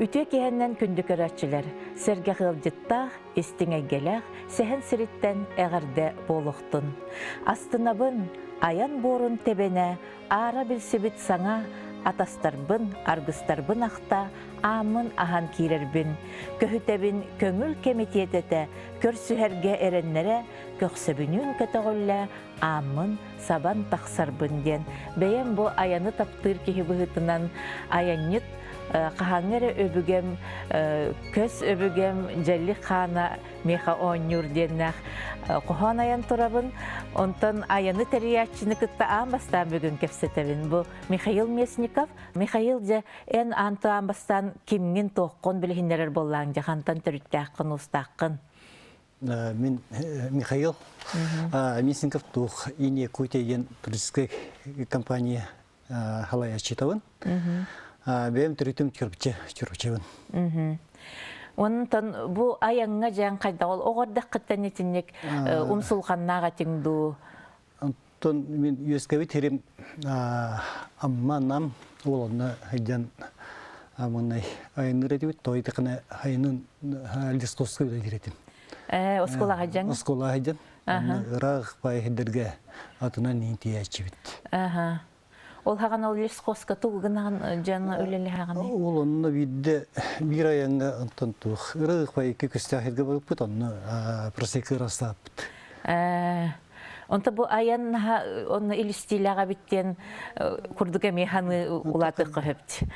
Үтүө киһэннэн күндү көрөөччүлэр, сэргэх ыалдьыттаах, истиҥ эйгэлээх сэһэн сириттэн эҕэрдэ буолуохтун. Астынабын, айан буорун тэбэнэ, аара билсибит саҥа атастарбын, аргыстарбын ахта, ааммын аһан киирэрбин, көһүтэбин көҥүл кэмитиэтэтэ, көрсүһэргэ эрэннэрэ, көхсөбүнүүн көтөҕүллэ, ааммын сабан тахсарбын диэн бэйэм бу айаны таптыыр киһи быһыытынан айанньыт хаһааҥҥы эрэ өбүгэм көс өбүгэм дьэллик хаана миэхэ оонньуур диэннээх хоһоон айан турабын. Онтон айаны тэрийээччини кытта аан бастаан бүгүн кэпсэтэбин. Бу Михаил Местников. Михаил, дьэ, эн аан бастаан кимҥин, туоххун билиһиннэрэр буоллааҥ, дьэ, хантан төрүттээххин, уустааххын? Мин Михаил Местников туох Иния Якутия диэн туристическай компания халайаччытабын. Бэйэм төрүтүм Чурапчы, Чурапчыбын. Онтон бу айаҥҥа дьаҥ хайдах ол оҕо эрдэххиттэн итинник умсулҕаннаах этиҥ дуу? Онтон мин үөскэбит сирим Амма Нам ол онно сылдьан маннай айанныыр этибит. Той тахана айанын лесхозка үлэлиир этим. Оскуолаҕа сылдьан? Оскуолаҕа сылдьан. Ыраах баай сирдэргэ атынан иин тиийээччибит. Ол хаҕан ол лесхозка тугу гынаҕын дьон үлэлэһэҕиний? Ол онно биирдэ биир айаҥҥа онтон туох ыраах баай икки көстөөх сиргэ барыппыт онно просека ырастааппыт. Онто бу айан онно илистиилээх эбит диэн курдук эмиэ ханы улаатыахха сөп.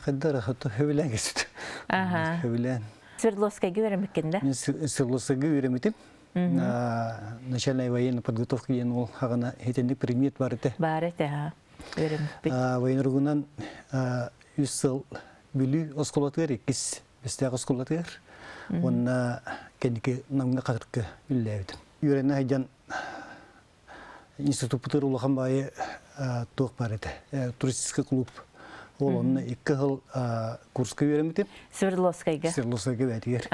Хайдара хото хөбүлээн кесүт. Хөбүлээн. Свердловскайга үөрэммиккин да? Мен Свердловскайга үөрэммитим. Начальная военная подготовка диэн ол хаҕана хитинник предмет бар этэ. Бар этэ, ha. Үөрэммиппит. Военругунан үс сыл Бүлүү оскуолатыгар иккис Бэстээх оскуолатыгар уонна кэнники Намҥа Хатырка үлэлээбитим. Үөрэнэ сылдьан институппутугар улахан баайы туох баар этэ, туристический клуб. Ол онно икки сыл курска үөрэммитим. Свердловскайга? Свердловскайга бээтигэр.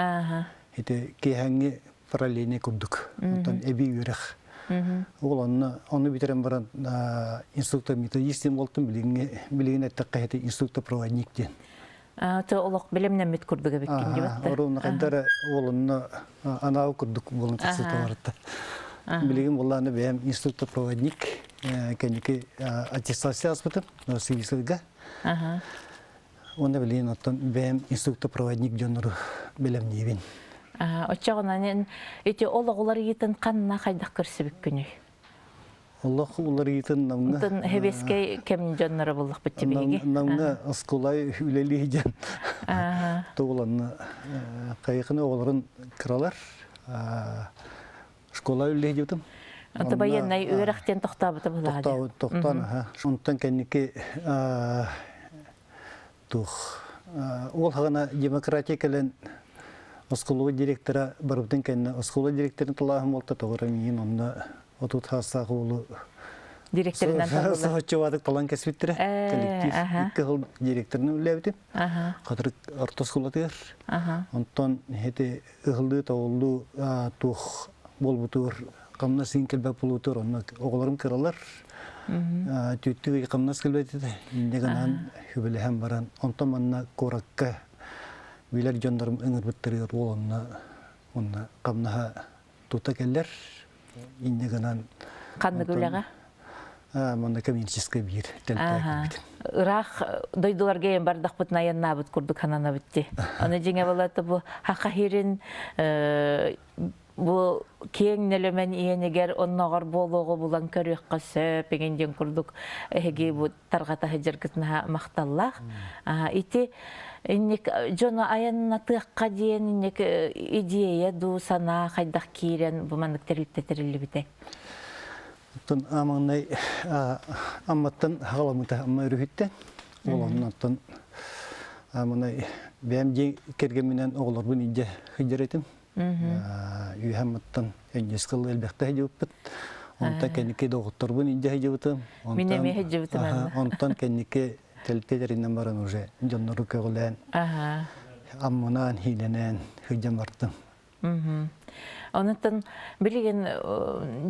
Ити киэһэҥҥи параллельный курдук. Онтон эбии үөрэх. Ол онно ону бүтэрэн баран инструктор методист диэн буолтум, билиҥҥи билигин эттэххэ ити инструктор проводник диэн. То олох билимнэммит курдук эбиккин дибит. Оруна хайдара уолунна анау курдук буолан тахсыталарта. Билигин буллааны бэйэм инструктор проводник кэнники аттестация аспытым Новосибирскайга. Уонна билигин оттон бэйэм инструктор проводник дьоннору бэлэмниибин. Оччоҕунан ити ол оҕолор ыйытын ханна хайдах көрсүбүккүнүй? Олох уларыйытын намҥа Онтон хэбиэскэй кэм дьонноро буллахпыт биһиги. Намҥа оскуолай үлэлии дьон тугуланна хайыкыны оҕолорун кыралар школа үлэлии Онто байыаннай үөрэхтэн тохтообута булаады. Тохтообут тохтоон аха. Онтон кэнники туох ол хаҕана демократия кэлэн оскуола директора барыбытын кэннэ оскуола директорын талааһын буолта тоҕо миин онно отут хаастаах уолу директорынан соһуччубаатык талан кэспиттэрэ коллектив икки сыл директорынан үлэлээбитим хатырык орто оскуолатыгар онтон ити ыһыллыы тоҕуллуу туох буолбутугар хамнас иин кэлбэт буолуутугар онно оҕолорум кыралар түттүк хамнас кэлбэт этэ инньэ гынан хүбэлэһэн баран онтон манна куоракка билэр дьоннорум ыҥырбыттарыгар уол онно онно хамнаһа тута кэлэр инньэ гынан ханнык үлэҕэ манна коммерческай биир тэлтэй кэлбитим ыраах дойдуларга эн бардахпытын айаннаабыт курдук сананабыт дии аны дьиҥэ балата бу хахахирин бу киэҥ нэлэмэн иэнигэр онноҕор буолуоҕу булан көрүөххэ сөп игин диэн курдук эһиги бу тарҕата сылдьаргытына махталлаах ити инник дьону айаннатыахха диэн инник идея дуу санаа хайдах киирэн бу маннык тэрилтэ тэриллибитэй Оттон маҥнай Амматтан хаҕаламмыта Амма өрүһүттэн ол оннуттан маҥнай бэйэм дьиэ кэргэмминэн оҕолорбун илдьэ сылдьар этим үөһэ Амматтан өнньүс кыл элбэхтэ сылдьыбыппыт онтон кэнники доҕотторбун илдьэ сылдьыбытым мин эмиэ сылдьыбытым онтон кэнники тэлтэлэринэн баран уже дьоннору көҕүлээн Амманаан хиилэнэн сылдьан бардым. Онуттан билигин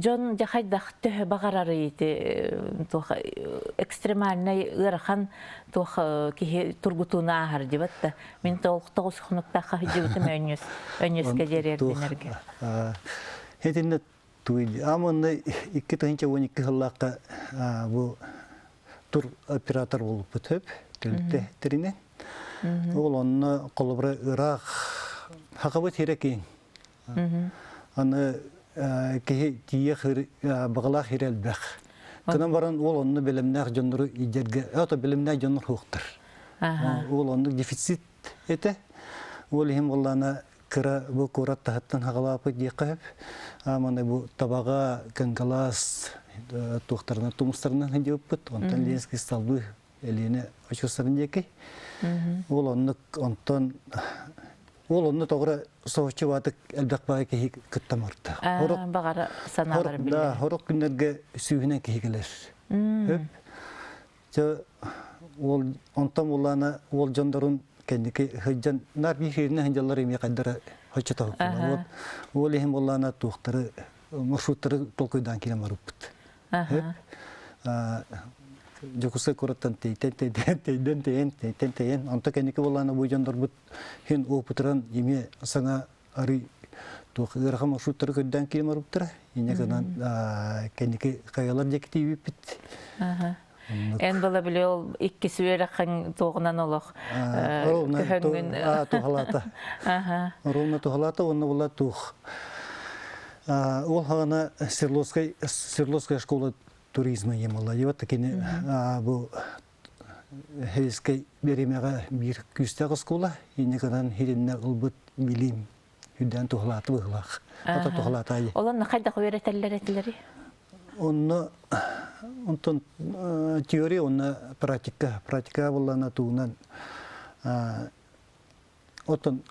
дьон дьэ хайдах төһө баҕарарый ити туох экстремальнай ыарахан туох киһи тургутууну ааһар дибат да мин тоҕус хонуктаахха сылдьыбытым өнньүс өнньүскэ диэри Итиннэ туй амынны 2012 сыллаахха бу тур оператор буолбут хөп төлүттэ тэринэн ол онно холобура ыраах хакабыт хире киин Аны киһи тиийэ баҕалаах хире элбэх. Кынан баран ол онно бэлэмнээх дьоннору идэргэ, ото бэлэмнээх дьоннор хуохтар. Ол оннук дефицит этэ. Ол иһин буоллаана кыра бу куорат таһыттан хаҕалааппыт диэххэ сөп. Маны бу табаҕа, кынгалаас туохтарынан тумустарынан сылдьыбыппыт. Онтон Ленский столбы Элиэнэ очуостарын диэки. Ол оннук онтон ол онно тоҕура соһуччу баатык элбэх баай киһи кытта марта. Баҕара санааларын билэр. Да, хорок күннэргэ сүүһүнэн киһи кэлэр. Хөп. Чэ ол онтон буллаана уол дьондорун кэнники сылдьан нар биир хиринэ сылдьаллар эмиэ хайдара хоччотоһуккула. Ол иһин буллаана туохтары маршруттары толкуйдаан киирэн барыппыт. Дьокуускай куораттан тэйтэн тэйдэн тэйдэн тэйэн тэйтэн тэйэн онто кэнники буоллаана бу дьоннорбут хин опытыран эмиэ саҥа арый туох ыарахан маршруттары көрдөөн киирэн барбыттара инньэ гынан кэнники хайалар диэки тиийбиппит. Эн была били ол иккис үөрэххин туоҕунан олох көһөҥҥүн туһалаата. Ровно туһалаата уонна була туох Ол хаҕана Свердловскай Свердловская школа туризма емала. И вот кини бу Хельскэй биэримэҕэ биир күүстээх оскуола. Инньэ гынан хириннэ ылбыт билим үрдээн туһалааты быһылаах. Ата туһалаата. Олонно хайдах үөрэтэллэр этилери? Онно онтон теория онно практика. Практика буллана туунан Оттон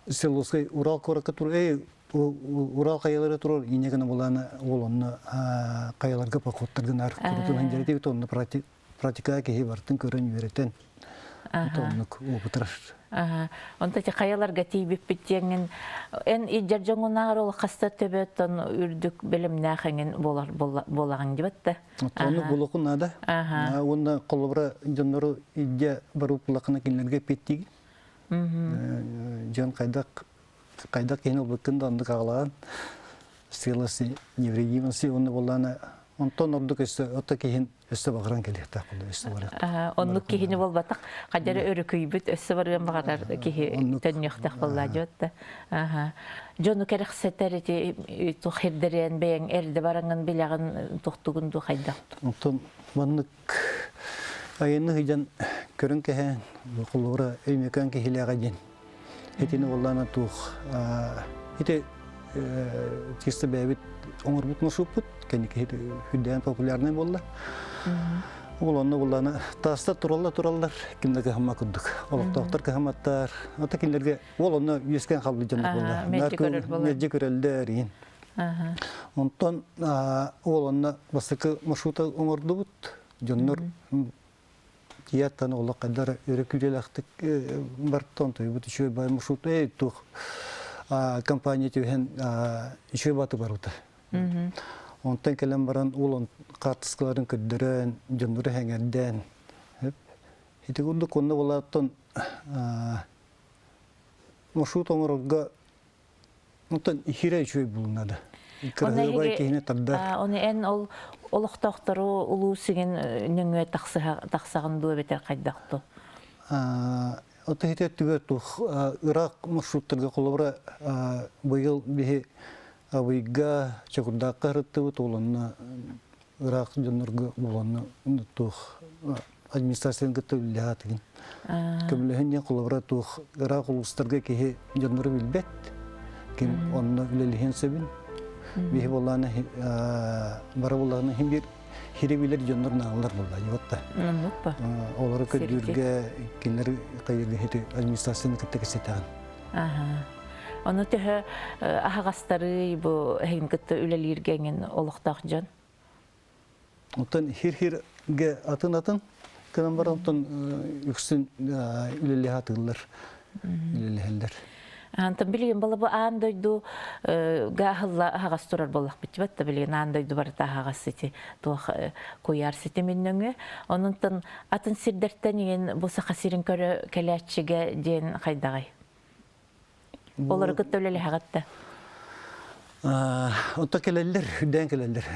Селовскай Урал куоракка тур, эй, Урал хайалары турар, инньэ гына булаана ол онно хайаларга походтаргын курутун дьэрэтибит онно практика киһи бартын көрөн үөрэтэн оннук опытырар. Онто ти хайаларга тиийбиппит диэҥҥин эн иддьэр дьоҥунааҕар ол хаста төбөттөн үрдүк бэлэмнээх эҥин буолар буолаҕын дибэт да. Оннук булуохун наада. Уонна холобура дьоннору илдьэ барып булахына кинилэргэ эппиэттиигин. Дьон хайдах хайдах киһини ылбыккын да оннук аҕалаан сыаласы невредимости уонна буоллаана онтон ордук өссө ото киһин өссө баҕаран кэлиэхтээх буолла өссө барыах. Оннук киһини буолбатах хадьары өрүкүйбүт өссө барыан баҕарар киһи төннүөхтэх буолла дьот да. Дьону кэрэхсэтэр ити туох ирдэриэн бэйэҥ эрдэ бараҥын билэҕин тохтугун ду хайдах. Онтон маннык айанны сыдьан көрөн кэһээн холобура Өймөкөөн киһилээҕэ диэн итини буоллаана туох ити чисто бэйэбит оҥорбут маршруппут кэнники үрдээн популярнай буолла. Ол онно буоллаана таастар тураллар тураллар ким да кыһамма курдук олохтоохтор кыһамматтар ата кинилэргэ ол онно үөскээн хаалбыт дьоннор буолла мэлдьи көрөллөр иин Онтон ол онно бастакы маршрута оҥордубут. Дьоннор тиийээттэн олох хайдар өрө күүрэлэхтик бартон тойбут үчүгэй бай маршрут эй туох компания түһэн үчүгэй баты барыта. Онтон кэлэн баран ол хаартыскаларын көрдөрөн, дьоннору хэҥэрдээн. Ити курдук онно булааттан маршрут оҥорорго Оттон хирэ үчүгэй булунна да. Кыраһыабай киһини тардар. Оны эн ол олохтоохтору улуус сигин нөҥүө тахсаҕын дуо эбэтэр хайдах ту? Ото хите өттүгэр тух ыраах маршруттарга холобура быйыл биһи Абыйга Чокурдаахха ырыттыбыт ол онно ыраах дьоннорго буланна туох администрацияны кытта үлэлэһэ Көмөлөһөн диэн холобура туох ыраах улуустарга киһи дьоннору билбэт, ким онно үлэлэһиэн сөбүн. Биһи буоллаана бары буоллаана хим бир хири билэр дьоннор нааллар буолла вот Олору көрдүүргэ кинилэр кайырга администрацияны кытта кэсэтэҕин. Ону төһө аһаҕастарый бу эһигин кытта үлэлииргэ эҥин олохтоох дьон? Оттон хир-хиргэ атын-атын гынан баран оттон үксүн үлэлэһэ атыыллар, үлэлэһэллэр. Антон билигин была бу аан дойду га аһаҕас турар буоллахпыт да билигин аан дойду барыта аһаҕас ити туох куйаар ситимин нөҥүө. Онон атын сирдэртэн иҥин бу Саха сирин көрө кэлээччигэ диэн хайдаҕай? Олору кытта үлэлэһэҕит да? Онто кэлэллэр, үрдээн кэлэллэр.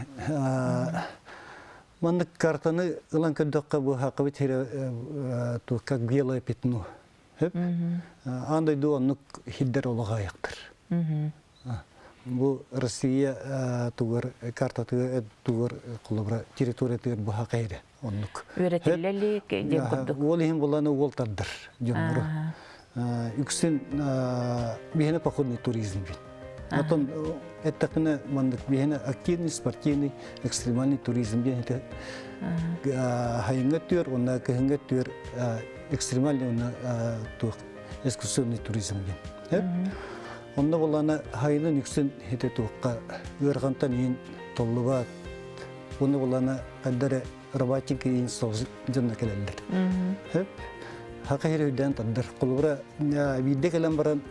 Маннык картаны ылан көрдөххө бу хакыбыт сирэ как белое пятно. Аан дойду оннук хиддер олоҕо аяқтыр. Бу Россия тугар картатыгар тугар холобура территориятыгар бу хакайры оннук. Үөрэтиллэлик диэн курдук. Уол иһин буланы уол тардар дьоннору. Үксүн биһиэнэ походный туризм бит. Отон эттэхпинэ маннык биһиэнэ активный, спортивный, экстремальный туризм диэн это хайыҥҥа түөр уонна кыһыҥҥа түөр экстремальный уонна туох экскурсионный туризм диэн. Онно булана хайынын үксүн хите туохха ыарахантан иин толлубат. Уонна булана ханна рабатик иин соҕус дьонно кэлэллэр. Хөп. Хака хири өйдөөн тардар. Холобура биирдэ кэлэн баран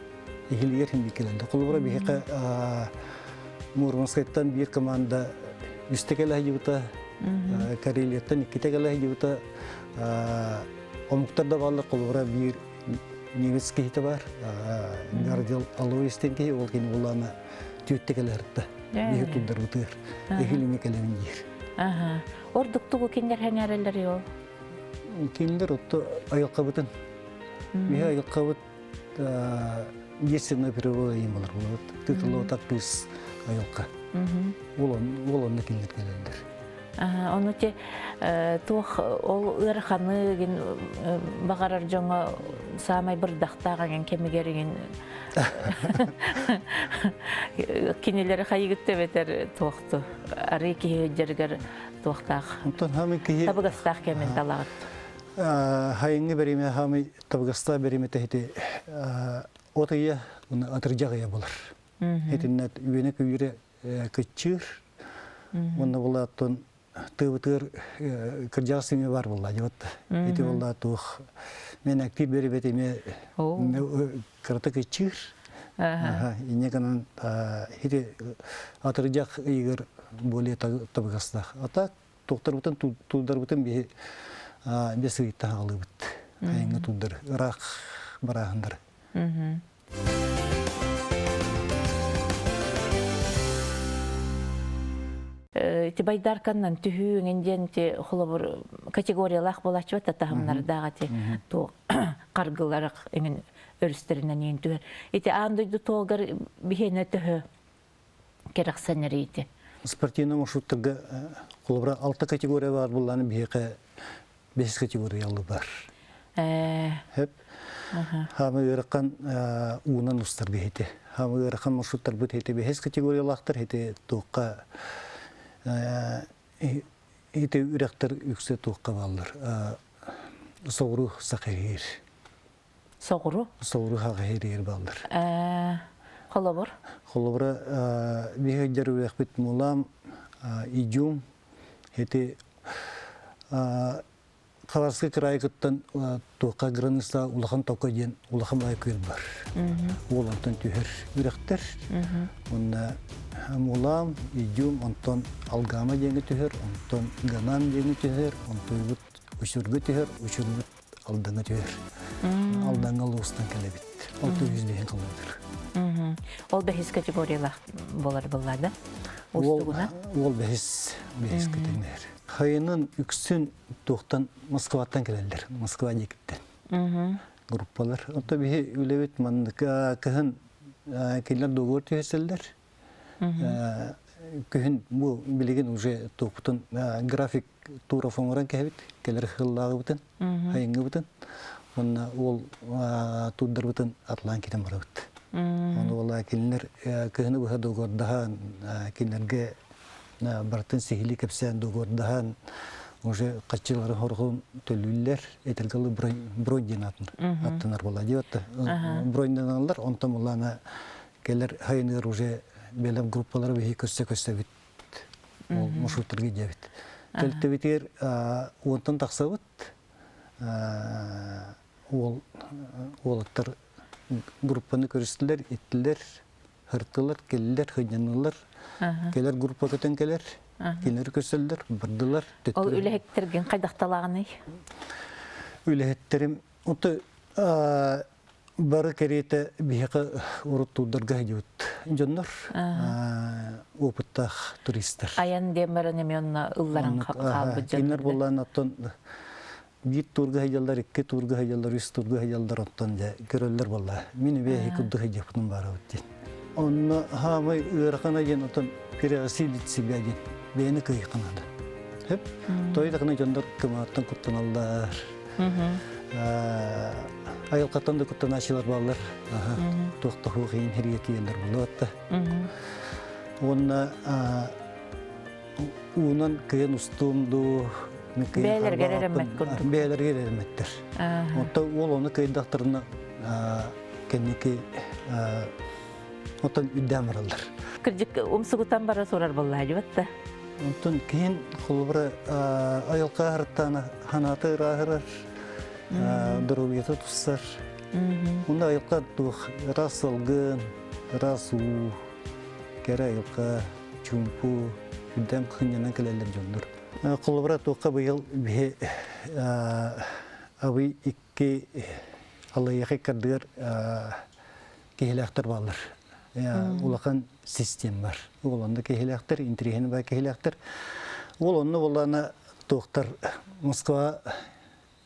иһилигэр хин кэлэллэр. Холобура биһиэхэ Мурманскайтан биир команда үстэ кэлэ сылдьыбыта, Карелияттан иккитэ кэлэ сылдьыбыта. Омуктар да бааллар, холобура биир немец киһитэ бар. Гардел Алоис диэн киһи, ол кини булаана түөттэ кэлэ сырытта. Биһи тулдарбытыгар. Эһилиҥэ кэлэбин диир. Ордук тугу кинилэр сэҥээрэллэрий ол? Кинилэр отто айылҕабытын. Биһи айылҕабыт естественная природа им болар болот. Тытылы кыз айылҕа. Ол ол онно кинилэр кэлэллэр. Ону те туох ол ыараханы гин баҕарар дьоҥо саамай бырдахтаах эгин кэмигэр игин кинилэри хайыгыт эбэтэр туохту арыы киһи дьарыгар туохтаах Онтон хамы киһи табыгастаах кэмин талаҕыт хайыҥҥы бериме хамы табыгастаах бериме тэһити от ыйа уна атырдьах ыйа болар. Итиннэ үөнэ күйүрэ кыччыыр уонна булааттан тыыбытыгар кырдьаҕас симэ бар буолла дьыбат ити буолла туох мен актив берибет эме кырата кыччыыр инне гынан ити атырдьах ыйыгар более табыгастаах а так туохтарбытын тулдарбытын биһи бес ыйыттан аҕалыыбыт айаҥҥа тулдар ыраах барааһыннар Ити байдарканнан түһүү эҥин диэн ити холобур категориялаах буолааччыбат да таһымнардаах ити туох харгыларах эҥин өрүстэринэн иин түһэр. Ити аан дойду туолгар биһиэнэ төһө кэрэхсэнэр ити? Спортивный маршруттарга холобура алта категория баар буллааны биһиэхэ бэһис категориялы бар. Хөп. Хаамы ыарахан уунан устар биһити. Хаамы ыарахан маршруттарбыт хити бэһис категориялаахтар хити туохха ити үрэхтэр үксэ туохха бааллар. Соҕуруу сахаһиир. Соҕуруу? Соҕуруу сахаһиир бааллар. Холобур? Холобура биһи дьар үрэхпит Мулам, Идюм, ити Хабаровскай кыраайы кыттан туохха граница улахан токо диэн улахан баай күөл бар. Уол онтон түһэр үрэхтэр. Уонна Мулам, Идюм, онтон Алгама диэҥҥэ түһэр, онтон Ганан диэҥҥэ түһэр, онтуйбут Учурга түһэр, Учурбут Алдаҥа түһэр. Алдаҥа улуустан кэлэбит. 600 диэн кылыытыр. Ол бэһис категориялаах буолар буолла да? Уол, уол бэһис, бэһис категория. Хайынын үксүн туохтан Москваттан кэлэллэр. Москва диэкиттэн. Группалар. Онто биһи үлэбит маннык кыһын кинилэр договор түһэсэллэр. Күһүн бу билигин уже туохпутун график туров оҥорон кэһэбит, кэлэр сыллааҕыбытын, айыҥҥыбытын уонна ол туурдарбытын атлаан китэн барабыт. Ону буолла кинилэр кыһыны быһа договордаһан, кинилэргэ барытын сиһилии кэпсээн договордаһан, уже хаччылары хорҕун төлүүллэр, этэргэ бронь диэн аттанар буолла диэбэт броньданаллар, онтон буллаана кэлэр хайыныгар уже бэлэм группалары биһи көрсө-көрсөбүт ол маршруттарга диэбит. Кэлтэбитигэр уонтан тахсабыт уол уолаттар группаны көрүстүлэр, иттилэр, һыртылар, кэллилэр, сынньаннылар. Кэлэр группа көтөн кэлэр, кинилэр көрсөллөр, бардылар. Ол үлэһиттэргин хайдахталааҕыный? Үлэһиттерим Ото бары кэриэтэ биһиэхэ урут туурдарга сылдьыбыт дьоннор, опыттаах туристар. Айан диэн баран эмиэ онно ылларан хаалбыт дьоннор. Кинилэр буоллаан оттон биир туурга сылдьаллар, икки туурга сылдьаллар, үс туурга сылдьаллар, оттон дьэ көрөллөр буолла. Мин үбэһи курдук сылдьыахпытын баарабыт диэн. Онно хаамай ыарахана диэн оттон переосилить себя диэн бэйэни кыайыахха наада. Хөп. Той да дьоннор кымааттан куттаналлар. Айылҕаттан да куттанааччылар бааллар. Туох да суох иһин хэрийэ тиийэллэр буолуо Уонна уунан кыйан устуум дуу, Бэйэлэригэр эрэммэт курдук. Бэйэлэригэр эрэммэттэр. Оттон уол ону кыайдахтарына кэнники оттон үрдээн бараллар. Кырдьык умсугутан бара турар буоллаа да. Онтон киһин холобура айылҕа аһарыттаана ханаата ырааһырар, доруобуйата туссар. Онно айылҕа туох ыраас салгын, ыраас уу, кэрэ айылҕа, чуумпу, үрдээн кынньанан кэлэллэр дьоннор. Холобура туохха быйыл биһи абый икки аллайыаха иккардыгар киһилээхтэр бааллар. Улахан систем бар. Ол онно киһилээхтэр, интириэһин баа киһилээхтэр. Ол онно буоллаана туохтар Москва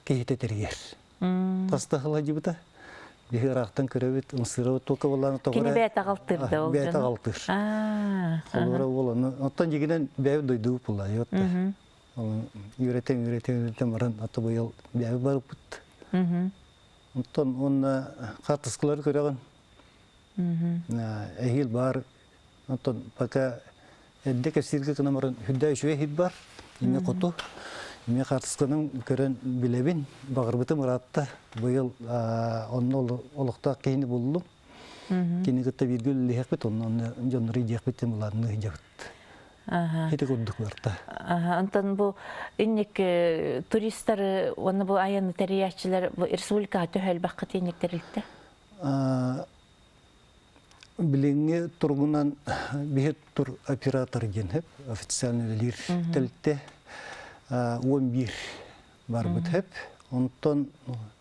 киһитэ тэрийэр. Таста сылдьыбыта. Биһи ыраахтан көрөбүт, ымсыырабыт тука буоллаана тоҕо Кини бэйэтэ аҕалтыыр да ол Бэйэтэ аҕалтыыр. Холобура ол ону оттон дьигинэн бэйэбит дойдубут буолла. Үөрэтэн, үөрэтэн, үөрэтэн баран аты быйыл бэйэбит барыппыт. Онтон уонна хаартыскалары көрөҕүн. Эһиил баар. Онтон пока эрдэ кэпсииргэ гынан баран үрдэ үчүгэй иһит бар. Эмиэ хоту. Эмиэ хаартысканан көрөн билэбин. Баҕарбытым ыраатта. Быйыл онно олохтоох киһини буллум. Кини кытта бииргэ үлэлиэхпит, онно онно дьоннору идиэхпит диэн былаанныы сылдьабыт. Ити курдук барта. Онтон бу инник туристары уонна бу айаны тэрийээччилэр бу республикаҕа төһө элбэххит инник тэрилтэ? Билиҥҥи туругунан биһи тур оператор диэн хөп официально үлэлиир тэрилтэ 11 барбыт хөп. Онтон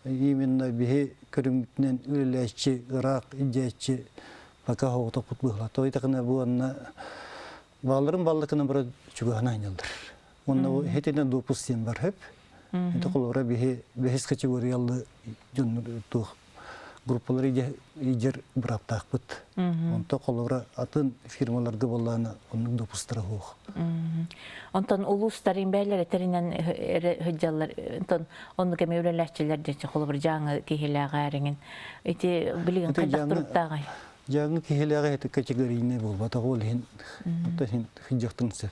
именно биһи көрүҥмүтүнэн үлэлээччи, ыраах илдьээччи пока хоҕотоппут быһыла. Той такына бу анна Бааларын баллыкына бара чугаһына айналлар. Уонна хетинен допуск диэн бар хөп. Это холобура биһи бэһис категориялы дьоннор туох группалары идер бырааптаахпыт. Онто холобура атын фирмаларга боллаана оннук допустара суох. Онтон улуустарын бээлэр этэринэн сылдьаллар. Онтон оннук эми үлэлээччилэр дьэ холобур дьааҥы киһилээҕээриҥин. Ити билигин хайдах туруктааҕай? Дьааҥы киһилээҕи это категорийнай буолбатах ол иһин оттон иһин сылдьыахтын сөп.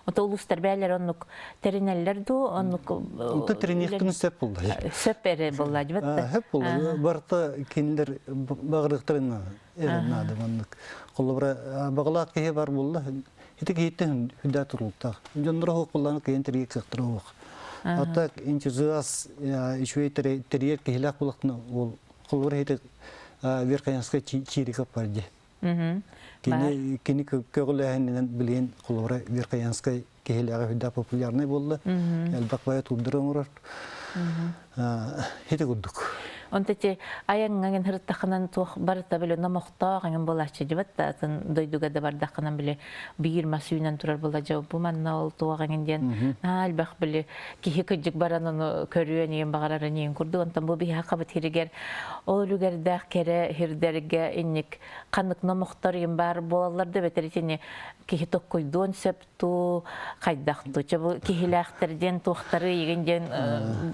Ото улуустар бээлэр оннук тэринэллэр дуу, оннук Онто тэриниэхтин сөп буолла. Сөп эрэ буолла дибат. Сөп буолла. Барыта кинилэр багырыктарын эрэ наада маннык. Холобура багалаах киһи бар буолла. Ити киһиттэн хүдэ турултаах. Дьонноро хуох булланы кыйын тэрийэ кыахтара хуох. А так энтузиаст үчүгэй тэрийэр киһилээх булахтына ол Холобур иһити Верхоянскай Чириков бар дии. Кини кини көҕүлээһининэн билигин холобура Верхоянскай киһилээҕи үрдэ популярный буолла. Элбэх баайа туурдары оҥорор. Ити курдук. Онто ти айаҥҥа һырыттаххынан туох барыта били номохтоох эҥин буолааччы дьыбат да атын дойдуга да бардаххынан били биир мас үүнэн турар була дьэ бу манна ол туох эҥин диэн наһаа элбэх били киһи кырдьык баран ону көрүөн иин баҕарарын иин курдук онтон бу биһиэхэ хабыт хиригэр ол үлүгэрдээх кэрэ хирдэргэ инник ханнык номохтор иин баар буолаллар да бэтэр итини киһи токкуйдуон сөп туу хайдах туу чэ бу киһилээхтэр диэн туохтары игин диэн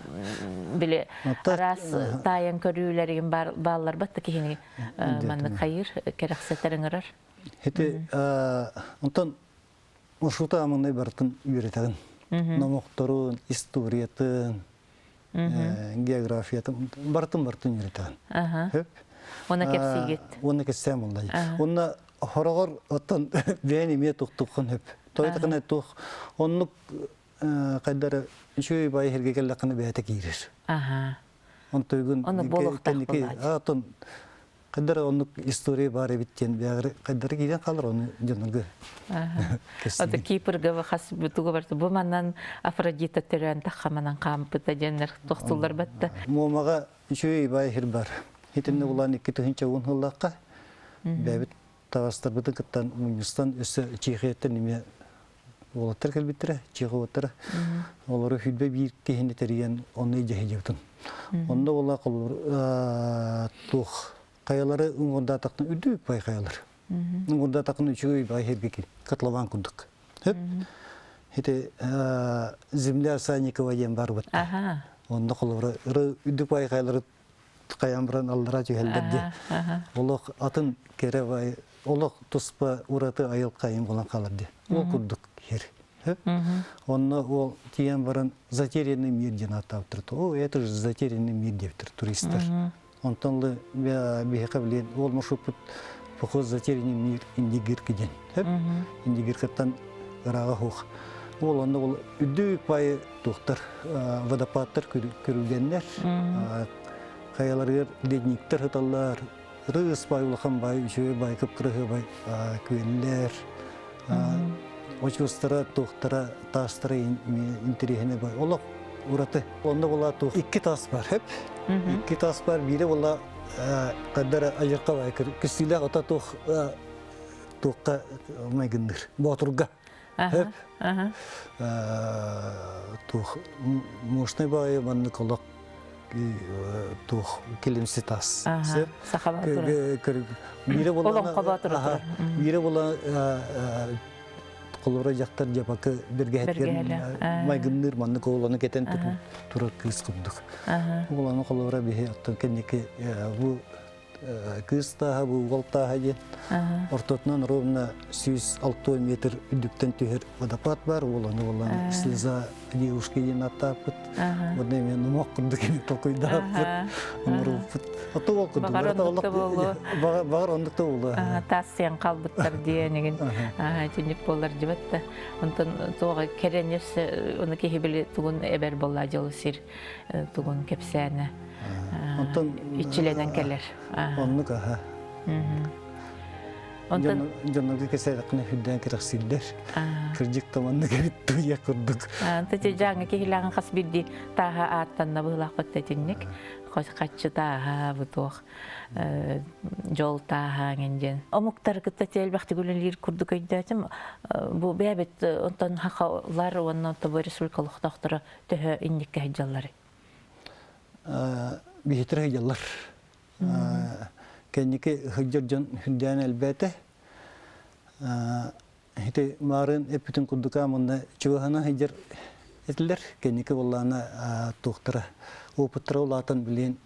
били араас таайан көрүүлэригин бааллар батта киһини маннык хайыр кэрэхсэтэр ыҥырар Ити онтон Маршрута амынай барытын үөрэтэҕин. Номохторун, историятын, географиятын барытын барытын үөрэтэҕин. Хөп. Уонна кэпсиигит. Уонна кэпсээн буолла. Уонна хороҕор оттон бэйэн эмиэ тухтуххун хөп. Тойтахына туох оннук хайдары үчүгэй бай иһэргэ кэллэххинэ бэйэтэ киирэр. Аха. Онтойгун Ону буолуохтаах кэнники буолааччы. атын Хайдара оннук история баар эбит диэн бэҕэр хайдара киирэн хаалар ону дьоннорго Ото Кипрга хас тугу барыта бу манан Афродита төрөөн тахха манан хаампыта диэннэр тохтуллар батта. Муомаҕа үчүгэй баай сир бар. Итиннэ улаан 2010 сыллаахха бэйэбит таҕастарбытын кыттан мунньустан өссө Чехияттан эмиэ уолаттар кэлбиттэрэ, чеховаттара. Олору хүлбэ биир киһини тэрийэн онно илдьэ Онно була холобур туох хайалары уҥуордаатахтан үрдүк бай хайалар. Уҥуордаатахтан үчүгэй бай хэргики котлован курдук. Хөп. Ити земля Санникова диэн бар бытта. Онно холобура үрдүк бай хайалары хайан баран аллара түһэллэр дии. Олох атын кэрэ бай олох туспа ураты айылҕайын булан хаалар дии. Ол курдук хир. Онно ол тиийэн баран затерянный мир диэн ааттаабыттар. О, это же затерянный мир диэбиттэр туристар. Онтон л биһиэхэ билин ол маршруппут поход затерянный мир Индигирка диэн. Индигиркаттан ырааҕа суох. Ол онно ол үрдүк баайы туохтар водопадтар көрүлгэннэр хайаларыгар ледниктэр сыталлар ырыс баай улахан баай үчүгэй баай кып-кыраһыабай күөллэр очуостара туохтара таастара интэриэһинэй баай олох ураты онно була туох икки таас бар хөп икки таас бар биирэ була каддара айырка баай күстүүлээх ото туох туохха майгынныыр боотурга Хөп. Туох мощный баайы маннык олох туох килимси тас. Биирэ була биирэ була холура дьахтар дьапакы бэргэһэтигэр майгынныыр маннык оҕолону кэтэн турар кыыс курдук. Оҕолону холура биһи оттон кэнники бу Кыыс тааһа бу уол тааһа диэн ортотунан ровно 106 метр үрдүктэн түһэр водопад бар. Ол ону буолан слеза девушки диэн аттааппыт. Онно эмиэ номох курдук эми толкуйдааппыт, оҥорбуппут. Ото ол курдук. Баҕар оннук да буолуо. Баҕар оннук да буолуо. Таассыйан хаалбыттар диэн игин итинник буолар дибэт да. Онтон туоҕа кэрэн өссө ону киһи били тугун эбэр буолла дьолу сир тугун кэпсээнэ Онтон иччилэнэн кэлэр. Оннук аха. Онтон дьоннорго кэсээтэххинэ үрдээн кэрэхсииллэр. Кырдьык да маннык эбит туйа курдук. Ante дьааҥы киһилээҕин хас биирдии тааһа ааттанна быһыылаахпыт тэтинник. Хаччы тааһа бу туох дьол тааһа эҥин диэн. Омуктары кытта элбэхтик үлэлиир курдук өйдөөтүм. Бу бэйэбит онтон хахалар уонна тобу республика олохтоохторо төһө инникке сылдьалларый? Биһитир сылдьаллар. Кэнники сылдьар дьон үрдээн элбээтэ. Ити маарын эппитин курдука мунна чугаһына сылдьар этилэр. Кэнники буоллаана туохтара опыттара улаатан билин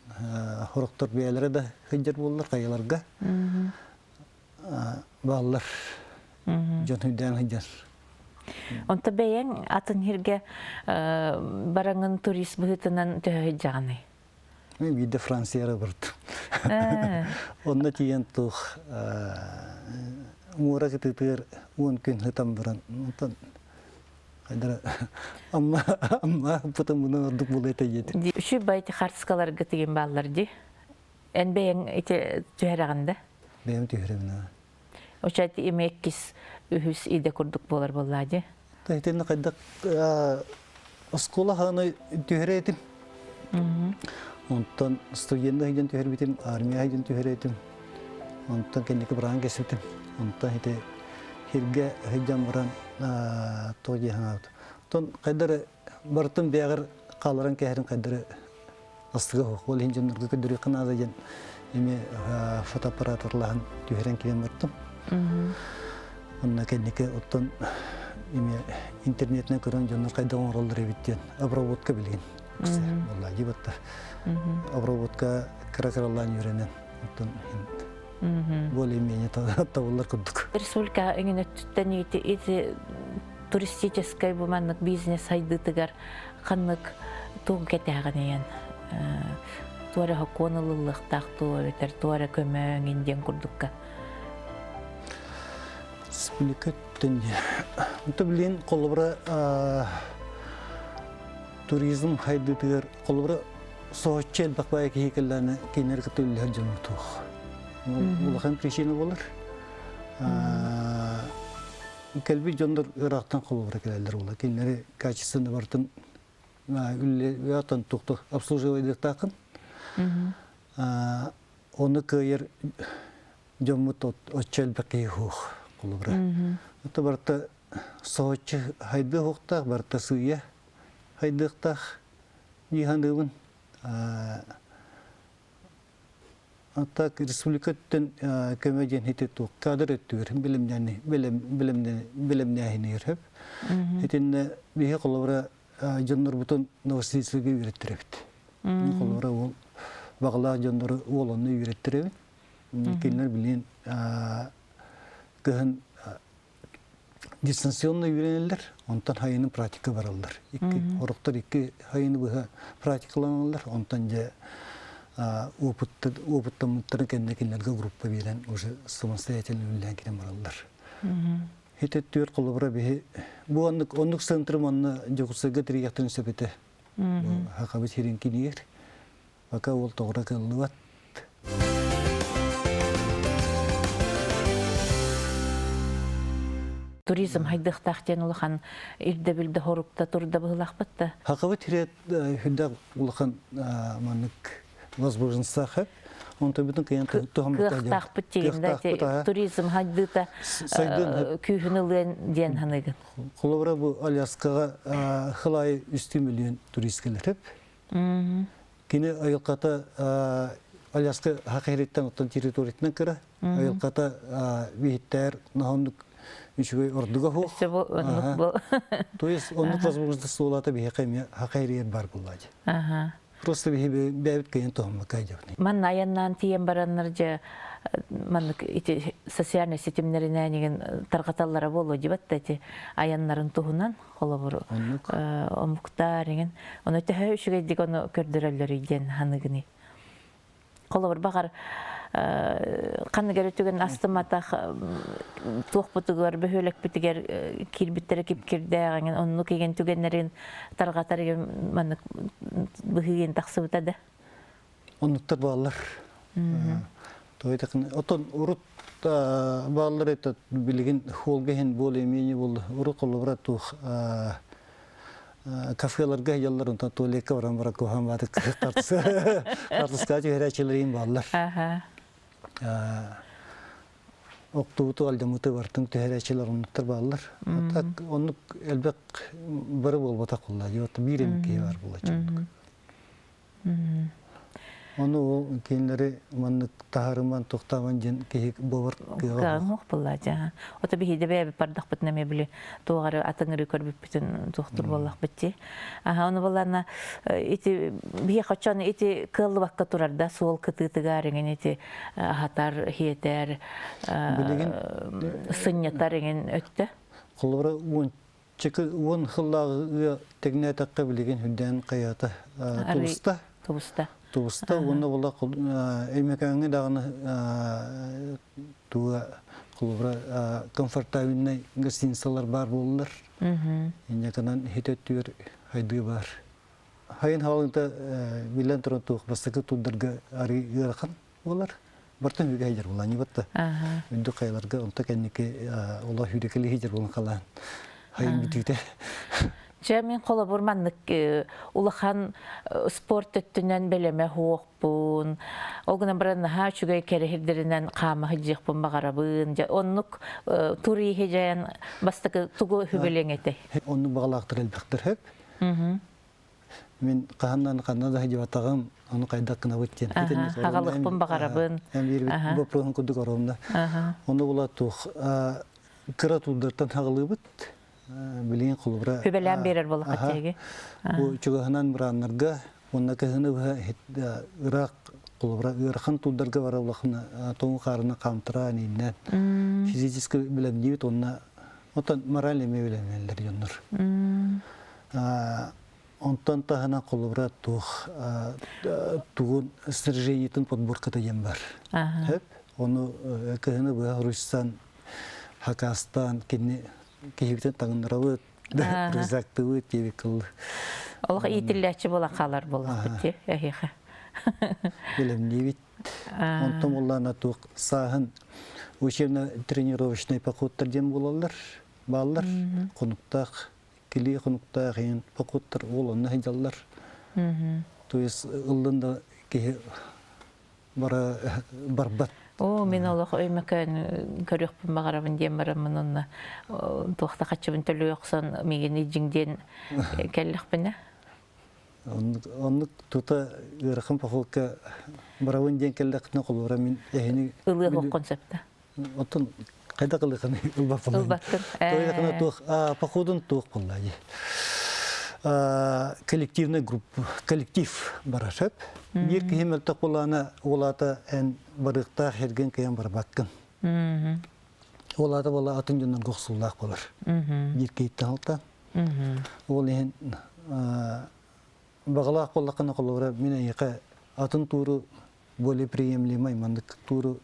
хорохтор бэйэлэрэ да сылдьар буоллар хайаларга бааллар дьон үрдээн сылдьар. Онто бэйэҥ атын сиргэ бараҥын турист быһыытынан төһө сылдьаҕыный? Мен биирдэ Францияра бардым. Онно тиийэн туох муора кытыытыгар 10 күн сытан баран, онтон хайдара амма амма пытым мунан ордук буолуо этэ диэтим. Үчүгэй байти хартыскаларга тигин бааллар дии. Эн бэйэҥ ити түһэрэҕин да? Бэйэм түһэрэбин. Оча эми иккис, үһүс идэ курдук буолар буоллаа дии. Итиннэ хайдах оскуола хааны түһэрэ этим. Онтон студентна сылдьан түһэрбитим, армия сылдьан түһэрэ этим. Онтон кэнники быраан кэспитим. Онтон ити сиргэ сылдьан баран туох дии санаабыт. Онтон хайдары барытын бэйэҕэр хаалларан кээһэрин хайдары астыга суох. Ол иһин дьоннорго көрдөрүөххэ наада диэн эмиэ фотоаппараатарлаһан түһэрэн киирэн бардым. Онно кэнники оттон эмиэ интернетинэн көрөн дьоннор хайдах оҥороллор эбит диэн обработка билигин буолла дии батта. Обработка кыра-кыралаан үөрэнэн оттон более-менее табыллар курдук. Республика эҥин өттүттэн ити туристическай бу маннык бизнес сайдыытыгар ханнык тугу кэтээҕинийэн туора сокуон ылыллыахтаах дуо эбэтэр туора көмө эҥин диэн курдукка Республика өттүн Онто билигин холобура туризм хайдыытыгар холобура. соһуччу элбэх баайы киһи кэллэҕинэ кинилэри кытта үллэһэр дьоннор туох. Улахан причина буолар. Кэлбит дьоннор ыраахтан холобура кэлэллэр буолар. Кинилэри качественно барытын үллэһэн туохтук обслуживайдыахтааххын. Ону кыайар дьоммут оччо элбэх киһи суох холобура. Это барыта соһуччу хайдыах уохтаах, барыта сыыйа хайдыахтаах дии саныыбын. А так республика өттүн көмө диэн ити туох кадр өттүгэр билимнээни билимнээһинигэр хөп. Итиннэ биһи холобура дьоннорбутун Новосибирскайга үөрэттэрэбит. Холобура уол баҕалаах дьоннору уол онно үөрэттэрэбит. Кинилэр билигин кыһын дистанционно үөрэнэллэр, онтон хайыны практика бараллар. Икки, орохтор икки хайыны быһа практикаланаллар, онтон дьэ опыттаммыттарын кэннэ кинилэргэ группа биэрэн уже самостоятельно үлэлээн кирэн бараллар. Хите түөр холобура биһи бу оннук оннук центрым онно Дьокуускайга тирийэхтэрин сөп этэ. Хакабыт сирин кинигэр. Пока ол тоҕура кыллыбат. Туризм хайдыахтаах диэн улахан ирдэбил да хорукта турда быһылаахпыт да. Хакабыт сирэ хүндэх улахан маннык возможностьтаах хэп. Онтон бүтүн кыйан Кыахтаахпыт диэн да туризм хайдыыта күүһүн ылыан диэн ханыгын. Холобура бу Аляскаҕа хылай үстүү миллион турист кэлэр хэп. Кини айылҕата Аляска хахириттан оттон территориятынан кыра. Айылҕата биһиттээр наһоннук үчүгэй ордуга хуох. То есть оннук возможность суолата биһиэхэ эмиэ хахириер бар буллади. Просто биһи бэйэбит кыйын туһаммакка дьабны. Манна айаннаан тиийэн бараннар дьэ маннык ити социальнай ситимнэринээн игин тарҕаталлара буолуо дибат да ити айаннарын туһунан холобур омуктар игин ону төһө үчүгэйдик ону көрдөрөллөрүй диэн ханыгыный холобур баҕар ханнык эрэ түгэн астыматах туохпутугар бөһүөлэкпитигэр киирбиттэрэ кипкирдээҕиҥин оннук игин түгэннэрин тарҕатар игин маннык быһыыгын тахсыбыта да Оннуктар бааллар. Тойтакын отон урут бааллар это билигин холга иһин более-менее болду. Урут холобура туох кафеларга яллар онтон туалекка баран баран куһаан бааты картыска түһэрээчилэрин бааллар. Октубуту алдьаммыты бартын түһэрээчилэр оннуктар бааллар. Так оннук элбэх бары буолбатах буолла. Биир эмит киһи бар буолла. Ону ол кинилэри маннык таһаарыман, тохтоомон диэн киһи буолар кыаҕа Кыаҕыҥ буолла дьэ. Ото биһиги бэйэбит бардахпытына эмиэ били туох эрэ атыҥырыы көрбүппүтүн туохтур буоллахпыт дии. Аха ону буоллаана ити биһи хочон ити кыаллыбакка турар да суол кытыытыгар иҥин ити аһатар, хиэтэр, Билигин сынньатар иҥин өттө. Холобура Чыкы уон сыллааҕы тэҥнээтэххэ билигин үрдээн хайаата тубуста. Тубуста. Тубуста уонна була Өймөкөөҥҥө даҕаны туга холобура комфортабельнай гостиницалар баар буоллар. Инньэ гынан һит өттүгэр хайдыы баар. Хайын хаалыыта биллэн туран туох бастакы турдарга арыы ыарахан буолар. Бартын үгэ хидер буолан нибатта. Үрдүк хайаларга онто кэнники ола хүрекели хидер буолан халаан. Хайын бүтүүтэ. Чэ мин холобур маннык улахан спорт өттүнэн бэлэмэ хуохпун. Ол гынан баран наһаа үчүгэй кэрэһирдэринэн хаама сылдьыахпын баҕарабын. Дьэ оннук туриһи дьайан бастакы тугу хүбэлиэҥ этэй? Оннук баҕалаахтар элбэхтэр хөп. Мин хаһаннан ханна да сылдьыбатаҕым, ону хайдах гынабыт диэн. Аҕалыахпын баҕарабын. Эн биир боппуруоһун курдук оруомна. Ону була туох кыра туурдартан хаҕылыыбыт. Билигин холобура Хүбэлээн биэрэр буоллахха тиэги. Бу чугаһынан бырааннарга уонна кыһыны быһа ыраах холобура ыарахан туурдарга бара улахана тоҥу хаарына хаамтара ииннээн физически билэмниибит уонна отон мораль эмиэ билэмнэллэр дьоннор. Онтон таһынан холобура туох тугун снаряжениетын подборката диэн бар. Хөп. Ону кыһыны быһа руйсан, хакастаан кини киһибитин таҥыннарабыт, рюкзактыбыт диэбит кыл. Олох иитиллээччи буолан хаалар буоллахпыт дии эһиэхэ. Бэлэмниибит. Онтон буоллаана туох сааһын учебно-тренировочный походтар диэн буолаллар, бааллар. Хонуктаах, килии хонуктаах иһин походтар ол онно сылдьаллар. То есть ыллын да киһи бара барбат. Оо, мин олох өймөкөөн көрүөхпүн баҕарабын диэн бараммын онно туохта хаччыбын төлүү охсон миигин илдьиҥ диэн кэллэхпинэ. Оннук тута ыарахан походка барабын диэн кэллэхпинэ холобура мин эһини ылыах оххун сөптө. Оттон хайдах ылыахын ылбаппын. Ылбаккын. Тойдахына туох походун туох буолла коллективный группа коллектив барар сөп. Биир киһи мөлтөх буолаана уолаата эн барыахтаах эргин кыйан барбаккын. Ол аата буола атын дьоннорго охсуулаах болар. Биир киһиттэн алта. Ол иһин баҕалаах буоллаххына холобура мин эйиэхэ атын тууру более приемлемый маннык тууру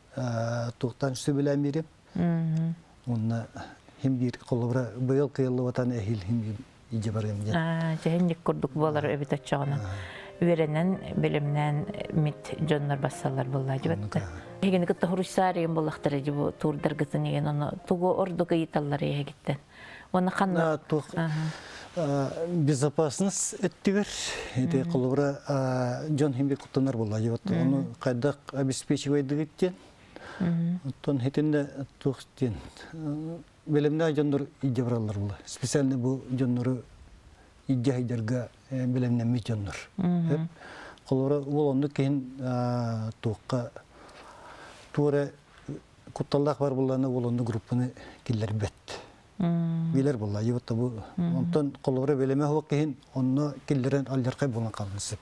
туохтан сөбүлээн биэрим. Уонна хим биир холобура быйыл кыайыллыбатан эһиил хим биир илдьэ барыам диэн. Дьэһинник курдук буолар эбит оччоҕуна. Үөрэнэн, бэлэмнээн мит дьоннор бассаллар буолла дьыбатта. Эһигини кытта хуруйсаарыйын буоллахтара дьи бу туурдаргытын иген ону тугу ордук ыйыталлар эһигиттэн. Уонна ханна туох безопасность өттүгэр ити холобура дьон химби куттанар буолла дьыбатта. Ону хайдах обеспечивайдыгыт диэн. Оттон хитинне туох диэн бэлэмнээх дьоннор илдьэ бараллар була. Специально бу дьоннору илдьэ сылдьарга бэлэмнэммит дьоннор. Холобура, уол оннук киһин туохха туора кутталлаах бар буллаана уол оннук группаны киллэрбэт. Билэр булла, вот бу онтон холобура бэлэмэ суох киһин онно киллэрэн алдьархай буолан хаалын сөп.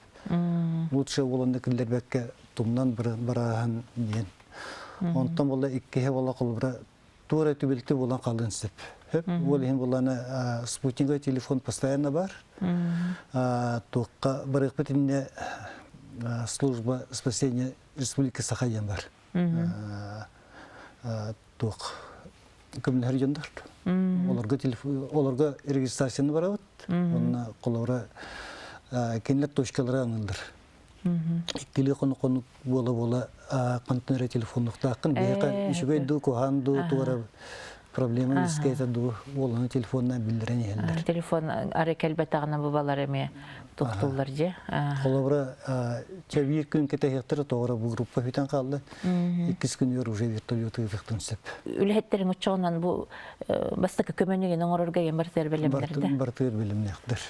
Лучше уол онно киллэрбэккэ тумнан барааһын диэн. Онтон буолла иккиһэ буолла холобура туора түбэлтэ буолан хаалыан сөп. Хөп ол иһин буоллаана спутниковый телефон постоянно бар. Туохха барыахпыт иннинэ служба спасения Республики Саха диэн бар. Туох көмөлөһөр дьоннор. Олорго телефон олорго регистрацияны барабыт. Онно холобура кинилэр точкалара аныыллар. Иккилии хонук буола-буола хантан эрэ телефоннуохтааххын биһиэхэ үчүгэй дуу, куһаҕан дуу туора проблема үөскээтэ дуу уоланы телефонунан биллэрэн иһэллэр. Телефон ары кэлбэтэҕинэ бу балар эмиэ тохтууллар дьэ. Холобура, чэ биир күн кэтэһиэхтэрэ тоҕо бу группа бүтэн хаалла. Иккис күнүгэр уже вертолет ыытыахтан сөп. Үлэһиттериҥ оччоҕунан бу бастакы көмөнү оҥорорго ийэм бартыар бэлэмнэрдэ. Бартыар бэлэмнээхтэр.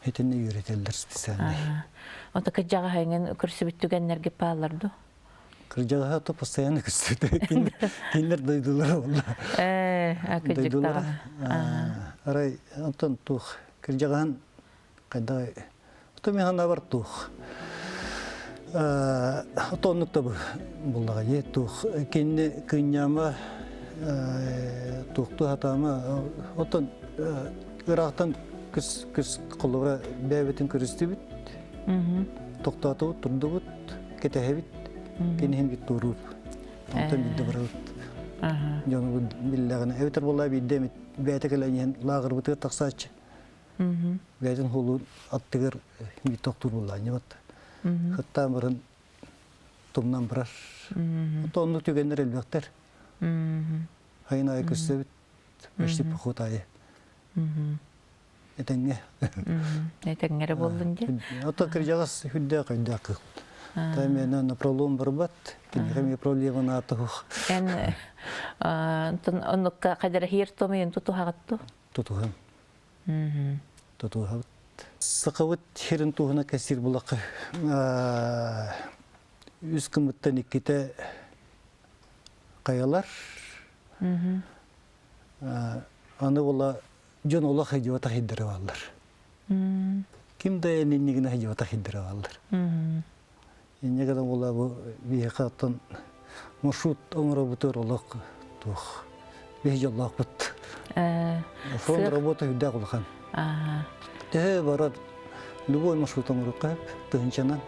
Итиннэ үөрэтэллэр специальный. Ото кырдьаҕаһа эҥин көрсүбүт түгэннэргэ пааллар ду? Кырдьаҕаһа то постоянно көрсүбүт. Кинилэр дойдулара буолла. Э, Дойдулара. Арай онтон туох кырдьаҕаһын хайда то мен бар туох отоннук да буллаҕа дии туох кинини кынньаама туохтуу хатаама оттон ыраахтан күс күс холобура бэйэбитин көрүстүбүт тохтоотубут турдубут кэтэһэбит киниһин бит туоруур онтон биирдэ барабыт дьонубут биллэҕинэ эбэтэр буоллаа биирдэ эмит бэйэтэ кэлэн иһэн лааҕырбытыгар тахсааччы бэйэтин холуун аттыгар биир тохтуур буоллаанньыбат хаттаан баран тумнан барар онтон оннук түгэннэр элбэхтэр хайын аайы көрсөбүт почти поход аайы этэҥҥэ Этэҥҥэ эрэ буоллун дии. Ото кырдьаҕас үрдээх өйдөөх кыыл. Таймена напролом барбат, киниэхэ эмиэ проблема наатух. Эн оннукка хадара хиир томуйун тутуһаҕытту? Тутуһам. Тутуһабыт. Сахабыт сирин туһуна кэсир булакы үс кымыттан иккитэ хайалар. Аны була дьон олох идиота хиддere баллар. Ким да эниннигine идиота хиддere баллар. Инне гынан була бу биһиэхэ оттон маршрут оҥоробутугар олох туох биһи дьоллоохпут. Фронт работа үрдээх улахан. Төһө барар любой маршрут оҥоруохха тыһынчанан.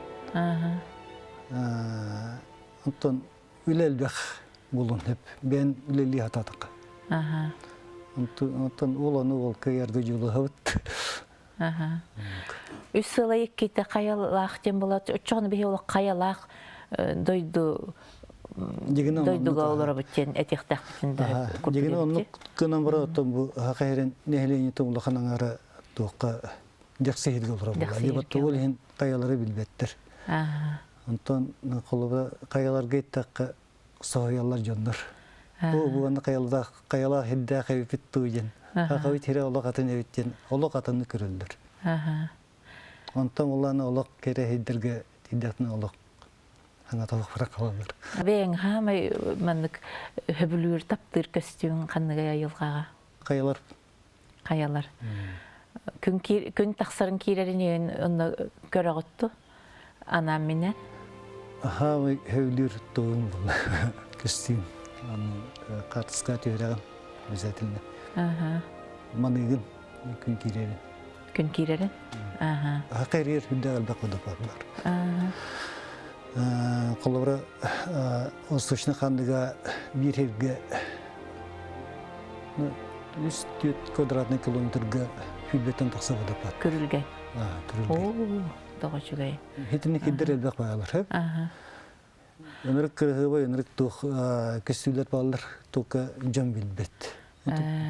Оттон үлэ элбэх буолуон сөп. Бэйэн үлэлии сатаатахха. Оттон ол ону ол кыайарга дьулуһабыт. Үс сыла иккитэ хайалаах диэн буолаат, оччоҕуна биһи олох хайалаах дойду дойдуга олоробут диэн этиэхтээхпитин да Дигин оннук гынан баран оттон бу хаһа нэһилиэнньэтин улахан аҥаара туохха дьахсы иһиргэ олорор буолла. Либо ол иһин хайалары билбэттэр. Онтон холобура хайаларга иттэххэ соһуйаллар дьоннор. Бу буонна хайалаах хайалаах ирдээх эбиппит туу диэн. Хахабыт хирэ олох атын эбит диэн олох атыны көрөллөр. Онтон улаана олох кэрэ хирдэргэ тиийдэхтинэ олох ханаталах барак халаллар. Бэйэҥ хаамай маннык хөбүлүүр таптыыр көстүүҥ ханныгай айылҕаҕа? Хайалар. Хайалар. Күн, күн тахсарын киирэрин онно көрөҕүтту? Анаан минэ? Хаамай хөбүлүүр тугум буолла көстүүм. Аны хаартыска түһэрэҕин обязательно. Маныгын күн киирэрин. Күн киирэрин? Аха эрийэр үрдээх элбэх водопад бар. Холобура, Восточный хандыга биир сиргэ үс түөрт квадратный километрга сүүрбэттэн тахса водопад. Күрүлгэй. Күрүлгэй. Тоҕо үчүгэй. Хитини кирдер элбэх баалар. Ынырык кырыһыыбай, ынырык туох көстүүлэр бааллар, только дьон билбэт.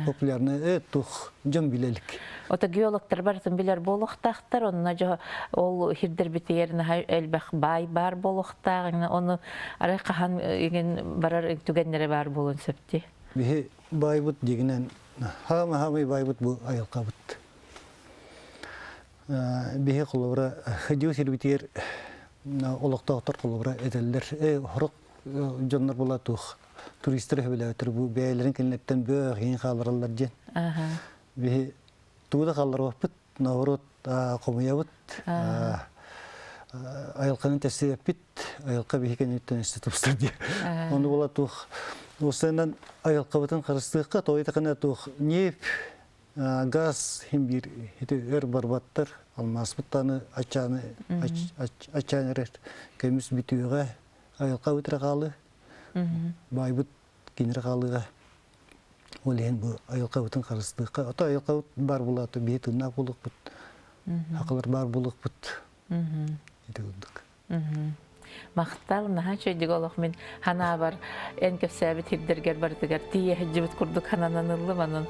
Популярный туох дьон билэ илик. Ото геологтар барытын билэр буолуохтаахтар, онно дьо ол хирдэрбитигэр наһаа элбэх баай баар буолуохтаах, ону арай хаһан игин барар түгэннэрэ баар буолуон сөп дии. Биһи баайбыт дигинэн хаама-хаамай баайбыт бу айылҕабыт. Биһи холобура хадьыы сирбитигэр олохтоохтор холобура этэллэр сорох дьоннор була туох туристар сөбүлээбэттэр бу бэйэлэрин кинилэртэн бөөх иһин хааллараллар диэн. Биһи тугу да хаалларбаппыт, наоборот хомуйабыт, айылҕаны тэстибэппит, айылҕа биһи кэнниттэн өссө тупсар диэн. Ону була туох уустайынан айылҕабытын харыстыахха, тоҕо туох ньиэп Газ хин биир ити өр барбаттар, алмааспыт даҕаны аччааны аччаан эрэр көмүс бүтүөҕэ, айылҕабыт эрэ хаалыы, баайбыт кинирэ хаалыыга. Ол иһин бу айылҕабытын харыстыахха, ото айылҕабыт баар буолаата биһи тыыннаах буолуохпут, хахалар баар буолуохпут. Ити курдук. Махтал, наһаа үчүгэйдик олох мин ханаабар эн кэпсээбит сирдэргэр барытыгар тиийэ сылдьыбыт курдук хананан ыллым. Онон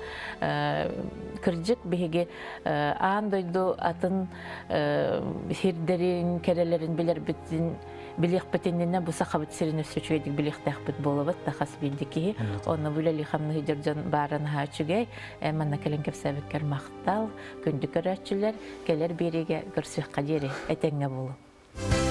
кырдьык биһиги аан дойду атын сирдэрин, кэрэлэрин билэрбитин билиэхпит иннинэ бу Сахабыт сирин өссө үчүгэйдик билиэхтээхпит буолабыт да хас биирдии киһи. Онно бу үлэлии-хамныы сылдьар дьон баара наһаа үчүгэй. Манна кэлэн кэпсээбиккэр махтал. Күндү көрөөччүлэр, кэлэр биэриигэ көрсүөххэ диэри этэҥҥэ буолуҥ.